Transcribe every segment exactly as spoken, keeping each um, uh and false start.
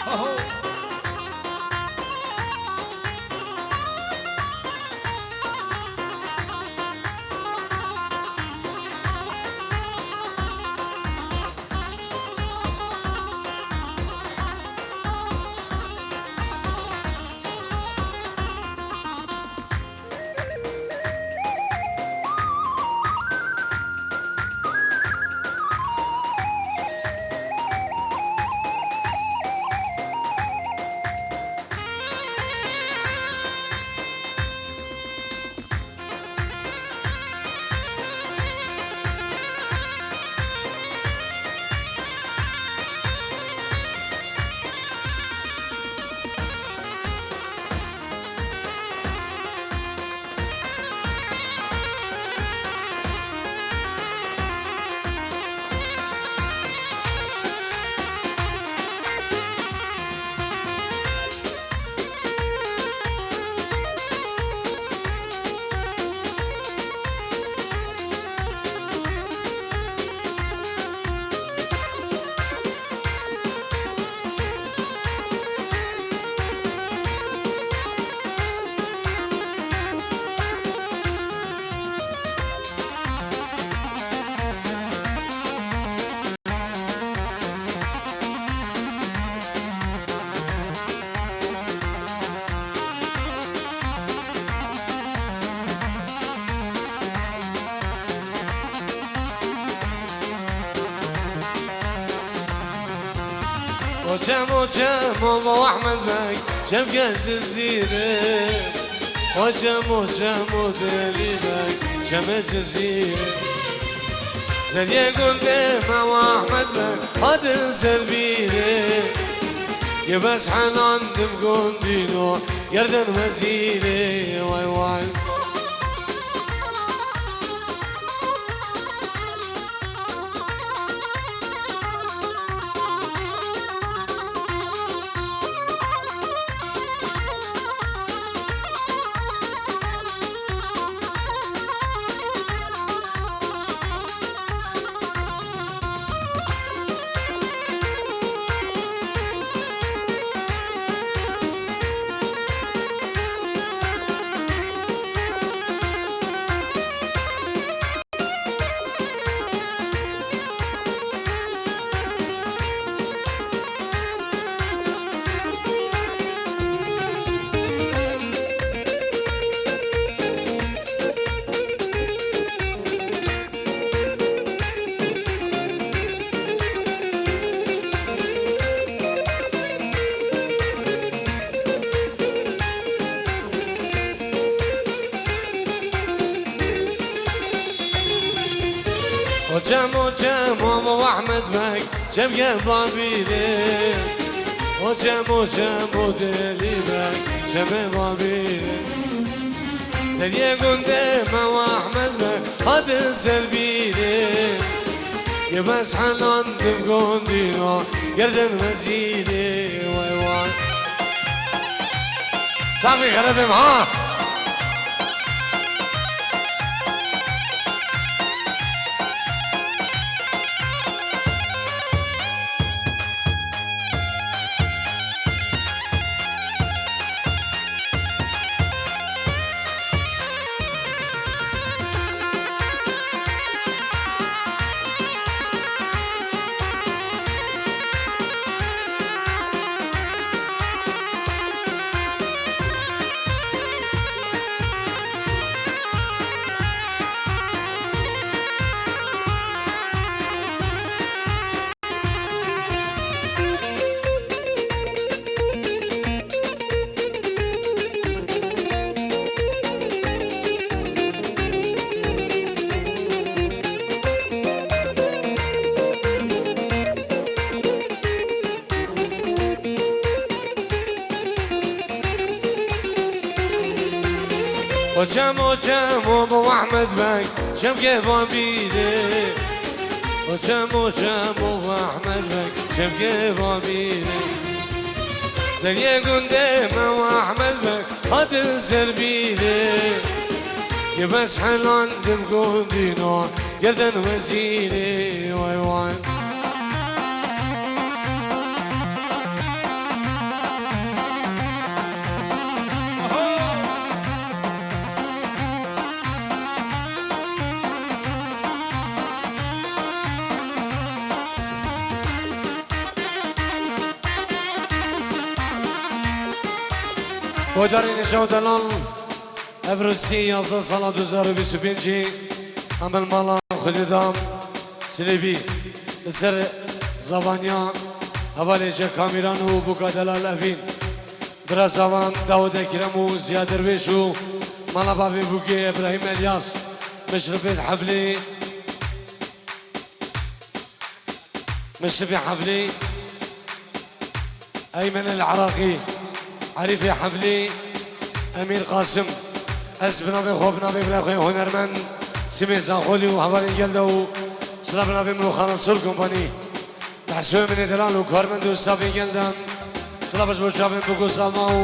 O çem, o çem, o bo Ehmed Beg, çemke Cizîrê. O çem, o çem, o Delî Beg, çemê Cizîrê. Seriyê gundê me û Ehmed Beg hatin ser bîrê. Yê bes helandim gundîno, gerden wezîrê, way way. O çem, o çem, o bo Ehmed Beg, çemke Babîlê. O çem, o çem, o Delî Beg, çemê Babîlê. Seriyê gundê me û Ehmed Beg hatin ser bîrê. Yê bes helandim gundîno, gerden wezîrê, way way. Saxî xerebim ha. O çem, o çem, o bo Ehmed Beg, çemke Babîlê. O çem, o çem, o bo Ehmed Beg, çemke Babîlê. Seriyê gundê me û Ehmed Beg hatin ser bîrê. Yê bes helandim gundîno, gerden wezîrê, way way. Guhdarên hêja û delal, ev rûsî yazdeh sala du hezar û bîst û pêncî em li mala Xwedê da Silêvî li ser zavaniya hevalê Cek Kamîran û Bûka Delal Evîn. Bira zavan Dawid Ekrem û Ziya Derwêş û mala bavê Bûkê Ebrahîm Elyas, meşrifê heflê Meşrifê heflê, Eymen el Iraqî, Erîfê heflê, Emîr Qasim. Ez bi navê xwe, bi navê birayê xwe hunermend Simê Zaxolî û hevalên gel de û silav bi navê min û Xana Sol Kompanî. Behsê min ê delal û karmend û stafê gel de. Silav ji bo çavên Bûk û Salma û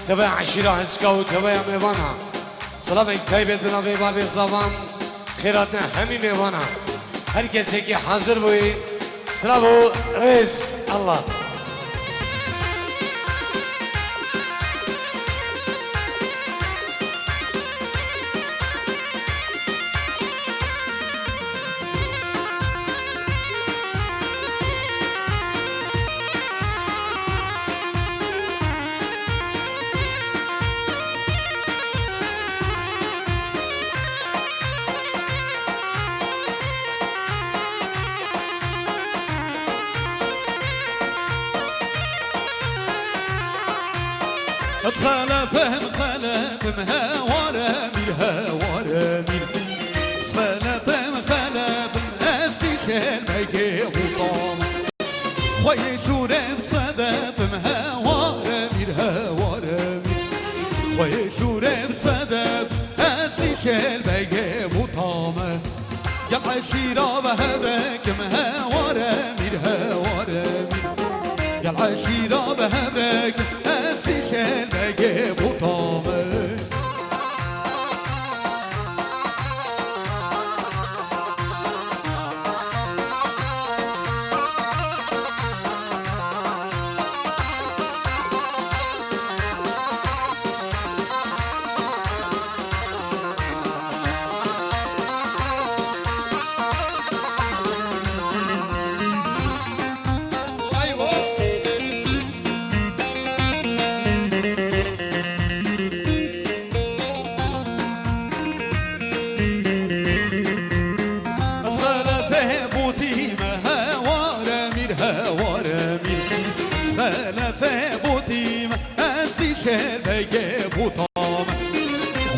teveya eşîra Hizka û teveya mêvana. Silavek taybet bi navê bavê Zavan, xêr hatine hemî mêvana. Her kesekî hazir bûyî. Silav û rêz. Allah. Xelefim, xelefim, heware mîr, heware mîr. Xelefim, xelefim, ez dîşel begê xutam. Xweyê şûrem sedefim, heware mîr, heware mîr. Xweyê şûrem sedef, ez dîşel begê xutam. Gel eşîra ve hevrekim, heware mîr, heware mîr. Gel eşîra ve hevrekim, ez dîşel begê xutam. Xelefê bûtî me heware mîr, heware mîr. Xelefê bûtî me, ez dîşel begê bûta me.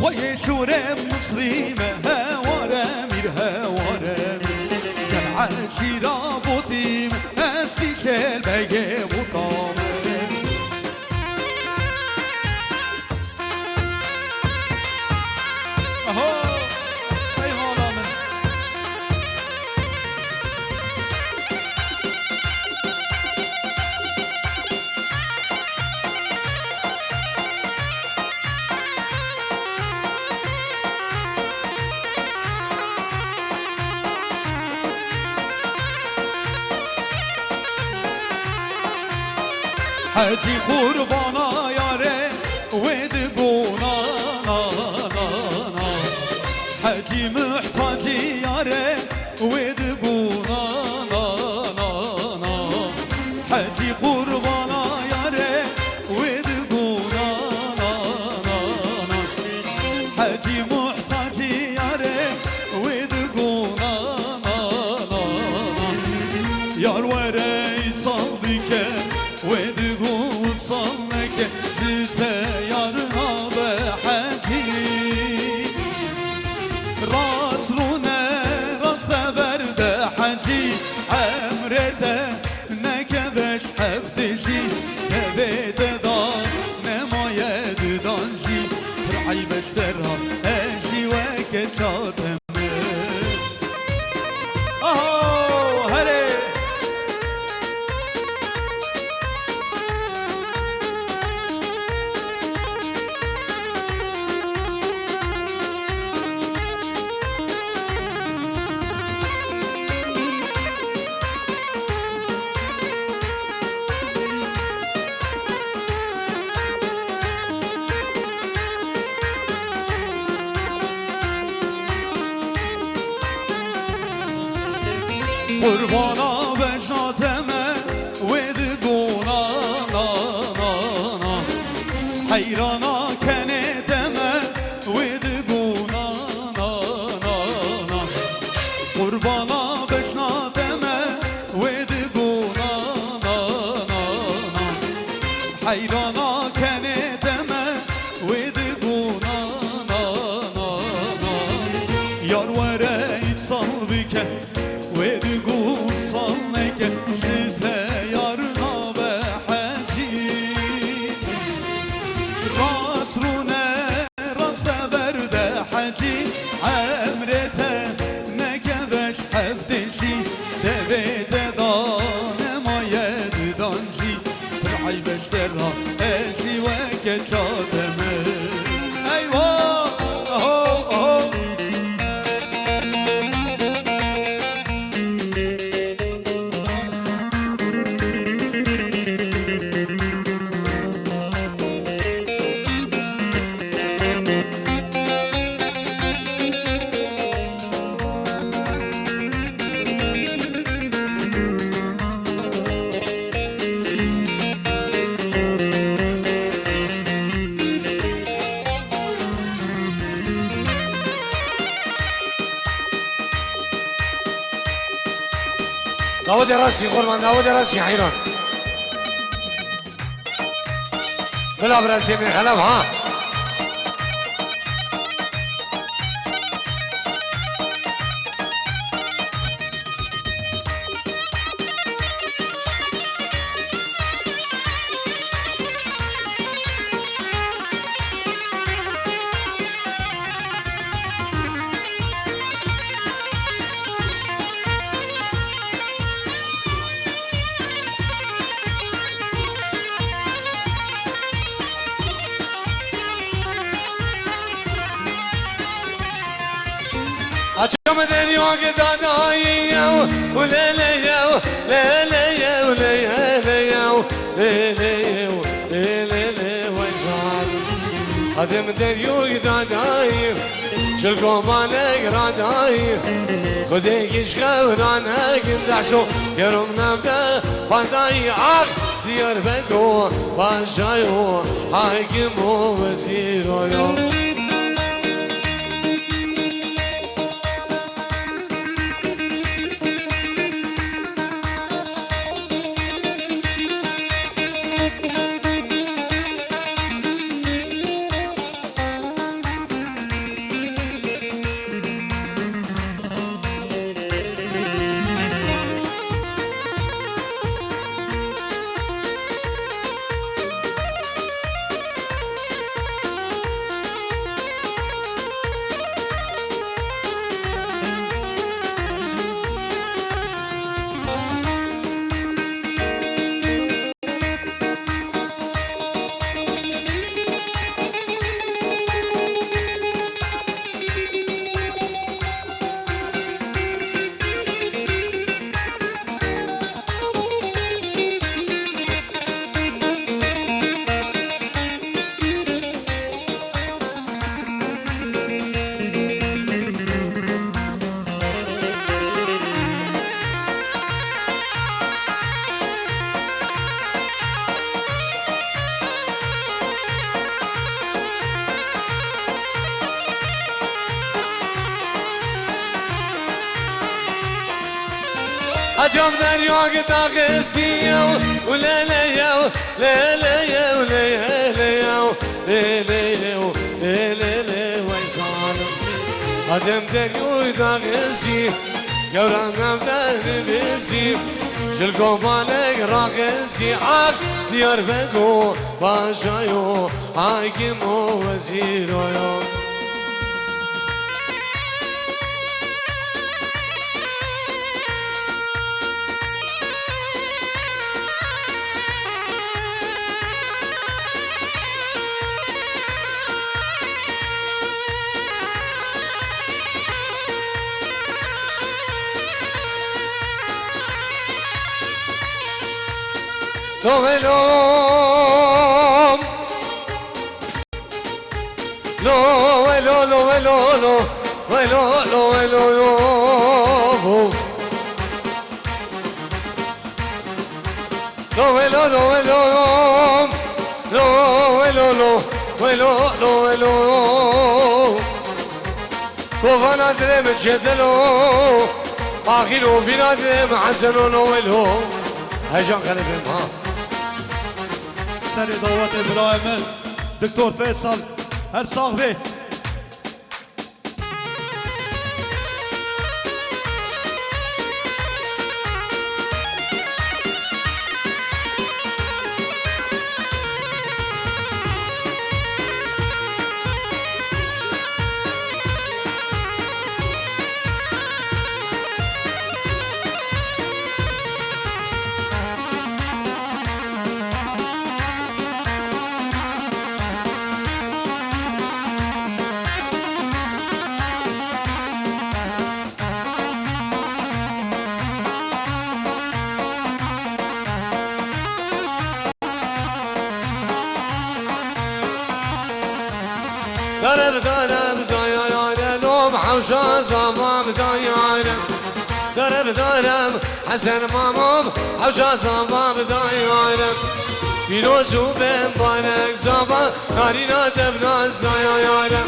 Xweyê şûrê Misrî me heware mîr, heware mîr. Gel eşîra bûtî me, ez dîşel begê bûta me. Aho! Ey mala min! Hecî qurbana yarê wê digo na, na, na, na. Hecî muhtacî yarê wê digo na, na, na, na, na. Hecî qurbana yarê wê digo na, na, na, na. Hecî muhtacî yarê wê digo na, na, na, na. Yar were îsal bike, wê digo îsal neke, ji te yar nabe hecî. Rast rûne, rast xeber de hecî, emrê te neke beş hev dijî, nevê te da nemaye didan jî, pir eybeş te ra ez jî weke çate me. Aho, herê! Qurbana bejna te me, wê digo na, na, na, na. Heyrana Heyrana kenê deme wê digo na, na, na, na. Yar were îsal bike wê digo sal neke ji te yar nabe hecî. Rast rûne raste berde hecî, emrê te neke beş heftê jî, devê te dane maye didan jî, pir eyb e ji te ra, ez jî weke çate me. Eywa! Aho, aho! Dawidê rastî, qurban, dawidê rastî heyran. Bila birasê min xelef ha. Açam derya dadayı yav, u lele yav, lele yav, lele yav, lele yav, lele, vay zar. Adım derya dadayı, çil komanek radayı, kudê giç kevranek, dahso, gerum nevde, padayı ak, Diyarbekir, paşayo, hakim o, wezîro yo. Ecem derya daxistî yew, u lele yew, lele yew, lele yew, lele yew, lele le, wey zalim. Adem deryoy daxistî, gewran navde nivîsî, çil komalek raxistî, ak Diyarbekir paşayo, hakim o, wezîro yo. Lo velo, lo velo, lo velo, lo velo, lo velo, lo. Lo velo, lo velo, lo velo, lo velo, lo velo. Kovana dirê mi cedelo, axîr o vîna dirê mi heseno, lo velo. Heyecan xelefim ha. Serê dawetê birayê min, Doktor Feysal, her sax bê. Dareb, dareb, daya yare, lom hewşa zava bi dayare. Dareb, dareb, Hesen Mamom, hewşa zava bi dayare. Pîroz û bembarek zava, narîna te bi nas daya yare.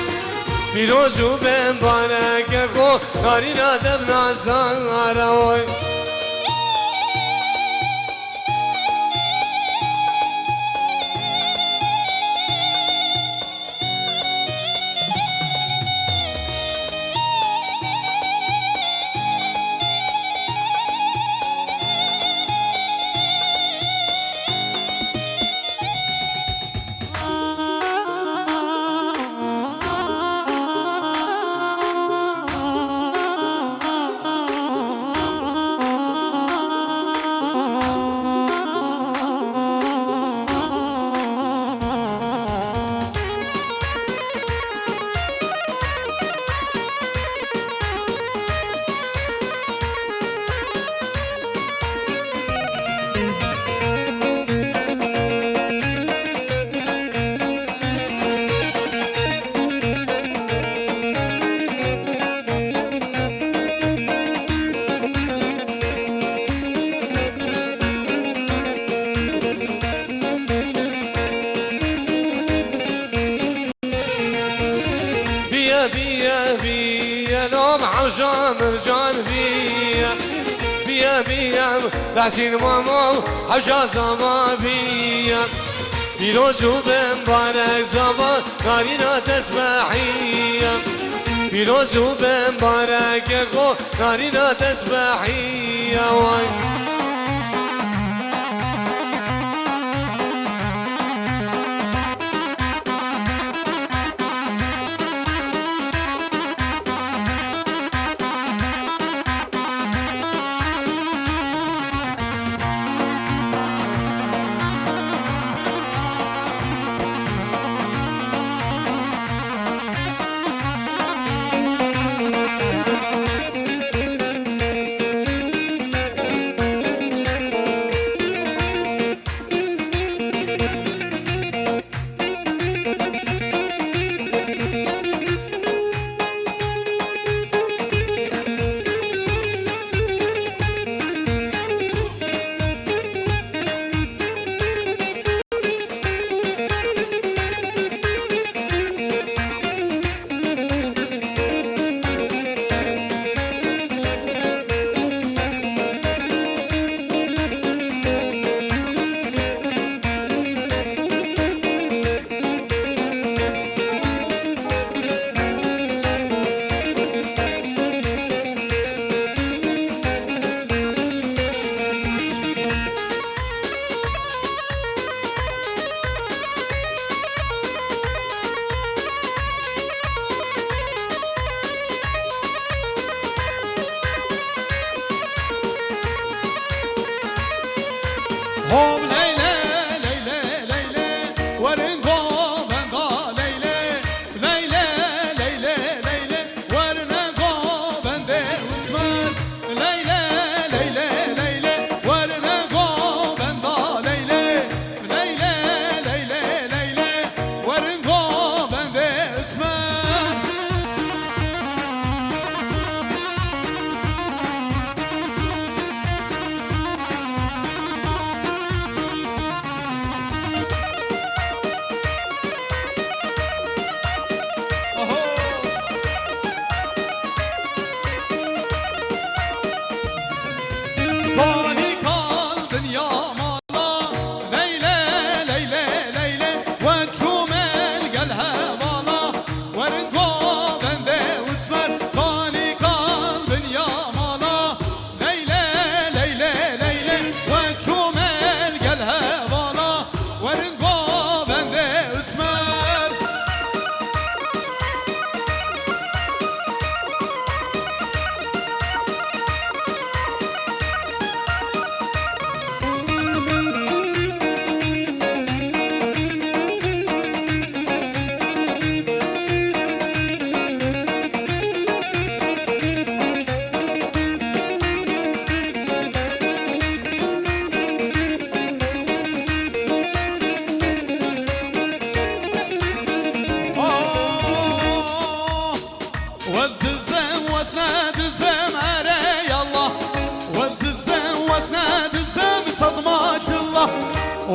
Pîroz û bembarek e ko, narîna te bi nas daya oy. Biye, biye, biye, lom hewşa mircan biye. Biye, biye, Tahsîn Mamo, hewşa zava biye. Pîroz û bembarek zava, narîna tesbehiye. Pîroz û bembarek e ko, narîna tesbehiye, way.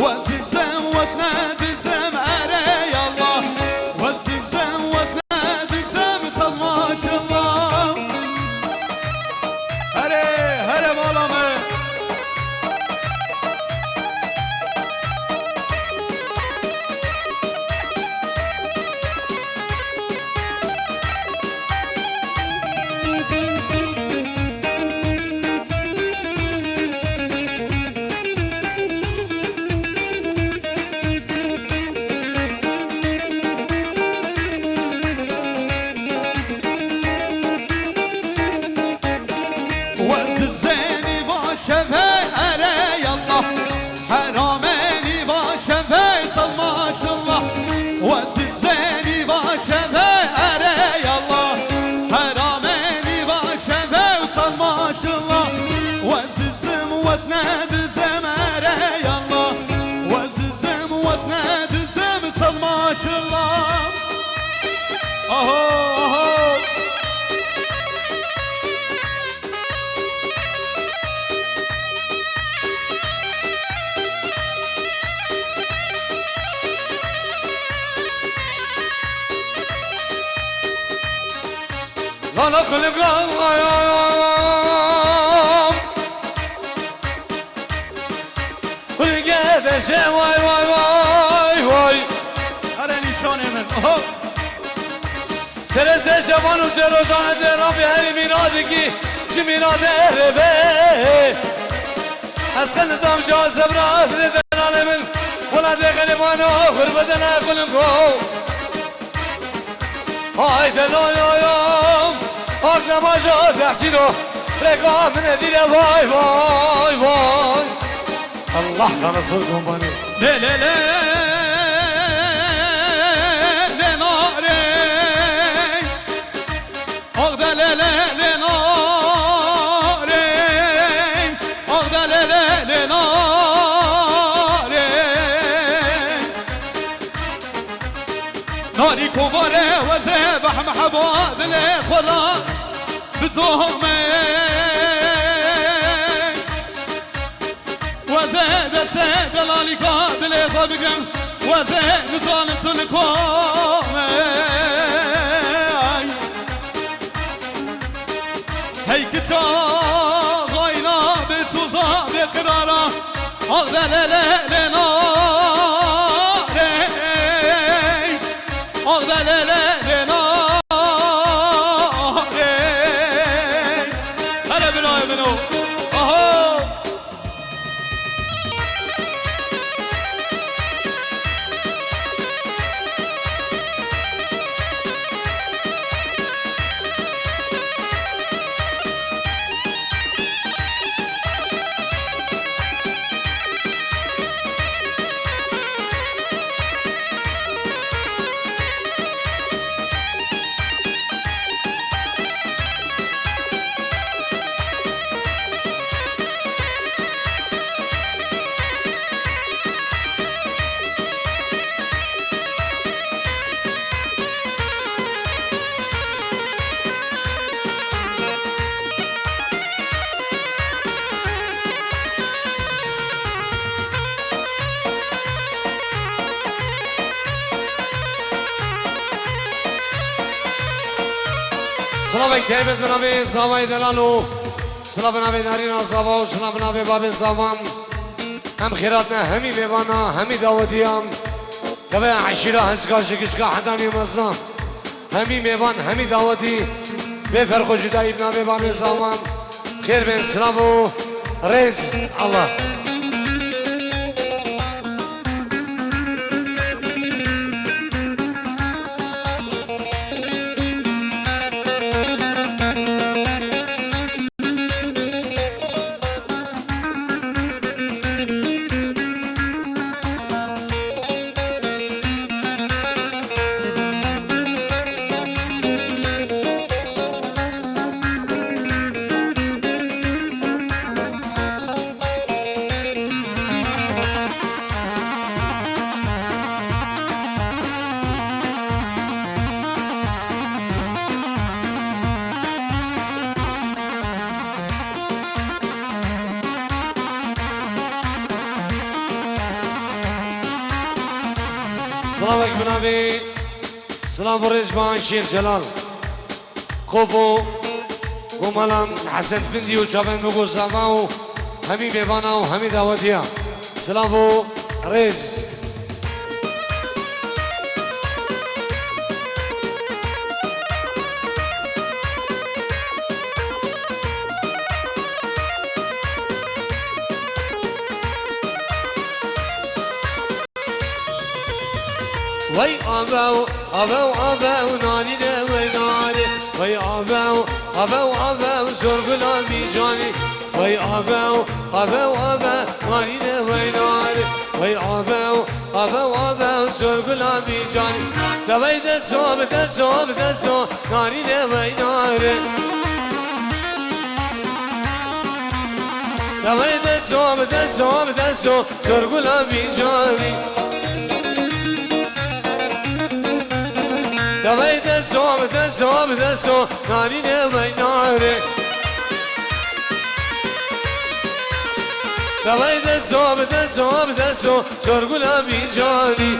Wez dizim, wez nedizim, erê yallah. Wez dizim, wez nedizim, sed maşallah. Erê, herê mala me. Wez dizênî va şevê, erê yallah. Heramênî va şevê, sed maşallah. Wez dizênî va şevê, erê yallah. Heramênî va şevê, sed maşallah. Wez dizim, wez nedizim, erê yallah. Wez dizim, wez nedizim, sed maşallah. Aho, aho. Lala kulüp lan, ay, ay, ay, ay. Kulüge deşe, vay, vay, vay, vay. Here nîşanê min. Oho. Sere se şevan û se rojan de Rabbî herî mînadekî ji mînadê rê be. Ez xil nizam ca sebra dê delalê min. Wela dê xerîbano xurbe dene kulungo. Hay delo yo yo. Ak nemajo dehsîno. Reka min e dîle vay, vay, vay. Allah xana sor kombanî. Lê, lê, lê, lê, narê. Ax de lê, lê, lê, narê. Ax de lê, lê, lê, narê. Narî kovare weze behmeheba dilê xwe ra bidome. Weze destê delalîka dilê xwe bigrim, weze nizanim tu li kom e. Hey kita gayna bê soza bê qirara, ax de lê lê lê narê. Ax de lê lê lê narê. Hele birayê min o. Aho. Silavek taybet bi navê Zavayê Delal û silav bi navê Narîna Zava û silav bi navê Babê Zavan. Em xêratine hemî mêvana, hemî dawetiyan. Tevaya eşîra hezka ji kiçka heta nêmezna. Hemî mêvan, hemî dawetî bê ferq û cudayî bi navê Babê Zavan. Xêr bên, silav û rêz. Allah. Silavek bi navê Silav û rêz ba Şêx Celal. Kopo Gomalan Hesen Findî û çavên min ku zava û hemî mêvana û hemî dawetiya. Silav û rêz. Wey avew, avew, avew, narîne wey narê. Wey avew, avew, avew, zor gula vîcanî. Wey avew, avew, avew, narîne wey narê. Wey avew, avew, avew, zor gula vîcanî. De wey deso, bi deso, bi deso, narîne wey narê. De wey deso, bi deso, bi deso, Sorgula vîcanî. Davay deso, deso, deso, narîne vay nare. Davay deso, deso, deso, sorgula vîcanî.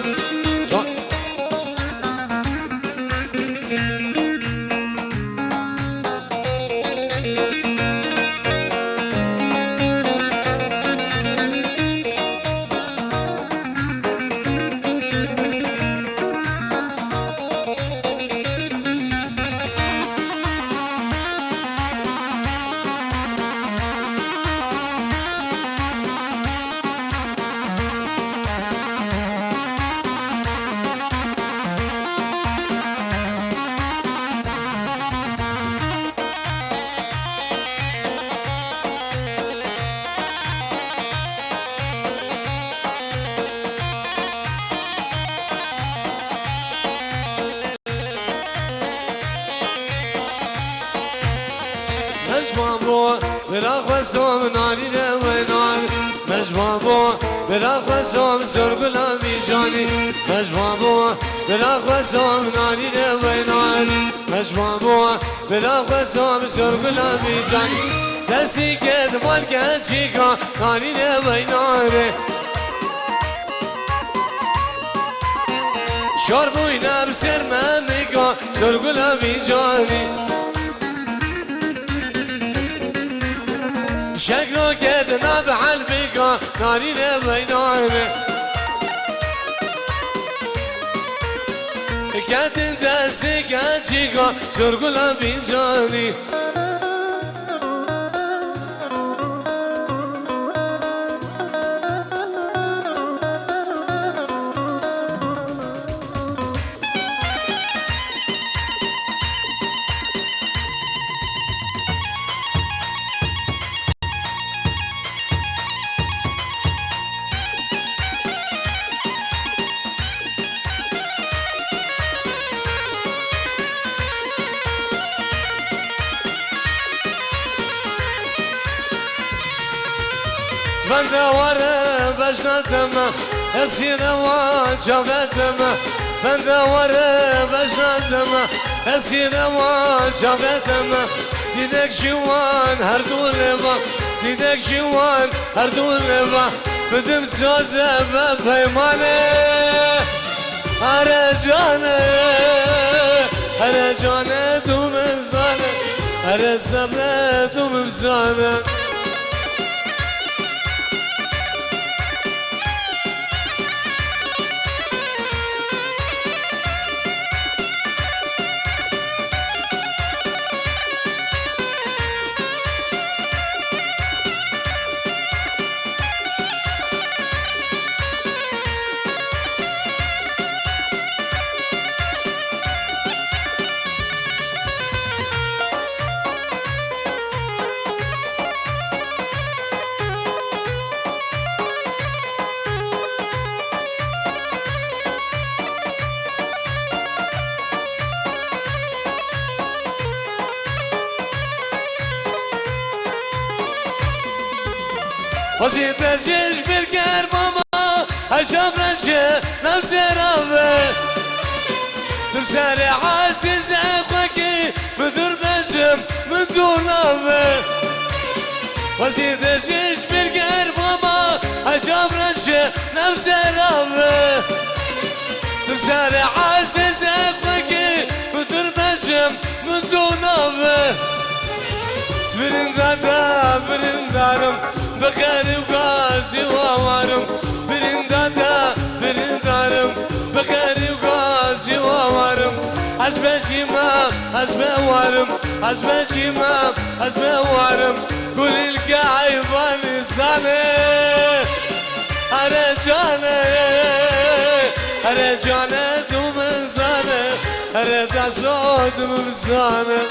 Mejban bo, bira xwesto min narîne wenar. Mejban bo, bira xwesto min sorgula vîcanî. Mejban bo, bira xwesto min narîne wenar. Mejban bo, bira xwesto min sorgula vîcanî. Destî ke di van keçîka narîne weynare. Şor bûyne bi ser memika. Sorgula vîcanî. Şekro ke di nav helbika, narîne veynare. Ketin destê keçîka, sorgula vîcanî. Bende ware vejnetim, esîre wa çavetim. Bende ware vejnetim, esîre wa çavetim. Dînek ji wan her du lêva, dînek ji wan her du lêva. Bidim soze ve peymane. Here cane, here cane tu min zane, here sebre tu min zane. Xwezî te jî ji bîr ker mama, heşam reşe nav sera ve. Tu serê ezîze xwe kî, bi dûr bezim, min dûr nave. Xwezî te jî ji bîr ker mama, heşam reşe nav sera ve. Tu Serê ezîzê xwe ki bi tir mejim min do nabe. Birindada birindarim, bi xerî û gazî wawarim. Birindada birindarim, bi xerî û gazî wawarim. Ez becî me, ez bewarim, ez becî me, ez bewarim. Gulîlke eyvanî zane. Ere cane, ere cane, tu min zane, ere deso tu min zane.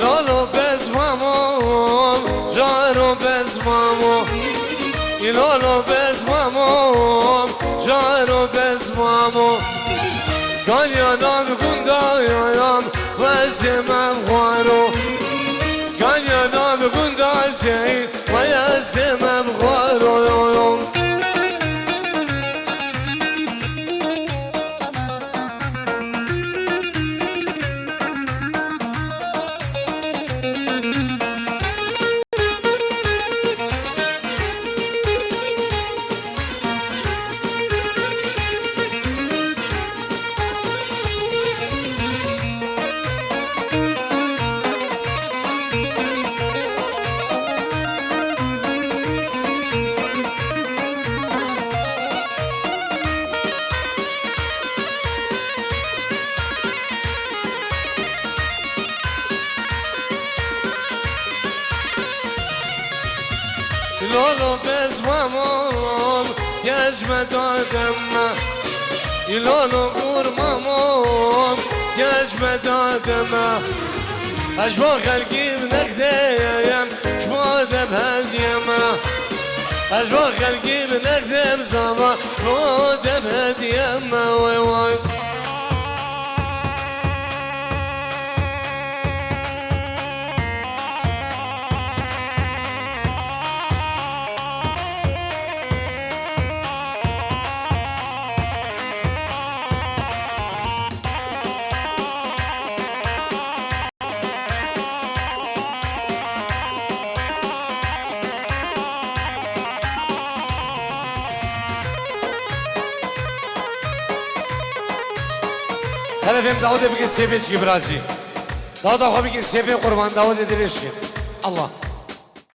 Lolo bez mamo, jaro bez mamo. Lolo bez mamo, jaro bez mamo. Galya nav gunda yayam, wezê mem xwaro. Galya nav gunda zey, wezê mem xwaro. Lolo bez mamom, gez me dademe. Lolo gur mamom, gez me dademe. Ez bo xelkî nexdeyem, ji bo te bihediyeme. Ez bo xelkî nexdem zava, ji bo te bihediyeme, way way. Hele vêm Dawudê bike sêvê çikî birazî. Dawuda xwe bike sêvê qurban, Dawudê dilê şikê. Allah.